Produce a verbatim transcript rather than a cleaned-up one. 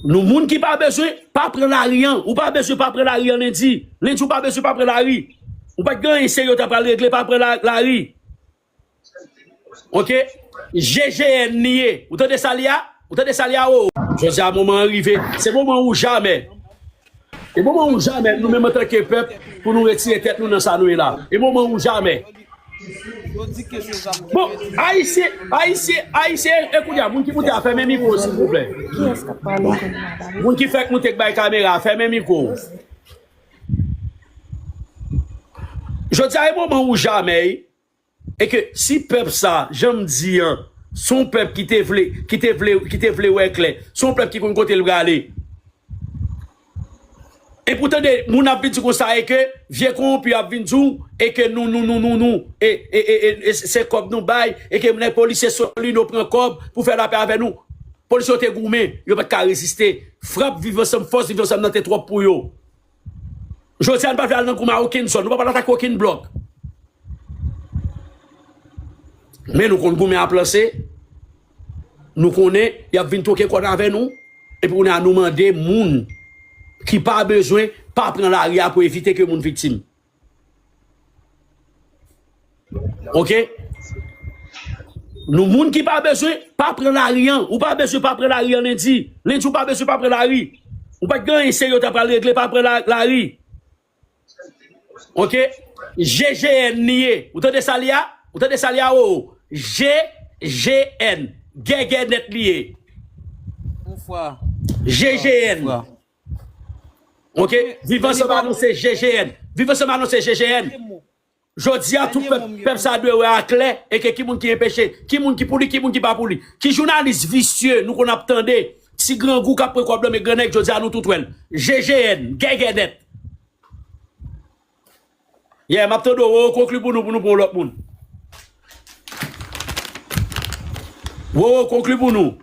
Nou moun ki pa bezwen, pa pran lari an. Ou pa bezwen pa pran lari an lendi. Lendi ou pa bezwen pa pran lari. Ou pa t gen anyen serye w ta pral regle, pa pran la- lari. Ok? G G N li ye. Ou tande sa li a? Ou tande sa li a, o? Jodi a moman an rive. Se moman ou jamè. E moman ou jamè, nou menm antanke pèp, pou nou retire tèt nou nan sa nou ye la. E moman ou jamè. Bon, Ayisyen, Ayisyen, Ayisyen, e kounye a, moun ki moute a, fèmen mikwo, silvouplè. Moun ki fèk moute k bay kamera, fèmen mikwo. Jodi a, e moman ou jamè, e ke si pèp sa, jan m di an, se yon pèp ki te vle, ki te vle, ki te vle wè klè, se yon pèp ki konn kote l prale. E pou tande, moun ap vin di konsa, e ke vye kowonpi ap vin di w, e ke nou, nou, nou, nou, nou, e, e, e, e, e se kòb nou bay, e ke nèg polisye Solino pran kòb pou fè lapè avè nou. Polisye yo te goumen, yo pa t ka reziste. Frap Viv Ansanm, fòs Viv Ansanm nan te twòp pou yo. Jodi a, nou pa vle al nan goumen a okenn zòn, nou pa pral atake okenn blòk. Men nou konn goumen ap lanse, nou konnen y ap vin twoke kòd avè nou, epi kounye a nou mande moun ki pa bezwen pa pran lari a pou evite ke moun viktim. Ok? Nou moun ki pa bezwen, pa pran lari an. Ou pa bezwen pa pran lari an lendi. Lendi ou pa bezwen pa pran lari. Ou pa t gen anyen serye w ta pral regle, pa pran la- lari. Ok? G G N li ye. Ou tande sa li a? Ou tande sa li a, o? G G N. Gègènèt li ye. G G N. Ok? Viv Ansanm anonse G G N. Viv Ansanm anonse G G N. Jodi a, tout pèp, pèp sa dwe wè aklè, e ke ki moun ki enpeche, ki moun ki pou li, ki moun ki pa pou li. Ki jounalis visye nou konn ap tande, ti grangou k ap pran kòb nan men grannèg, jodi a nou tout wè l. G G N, gègènèt. Yeah, m ap tande w, konkli pou nou, pou nou pran yon lòt moun. Wowo, konkli pou nou.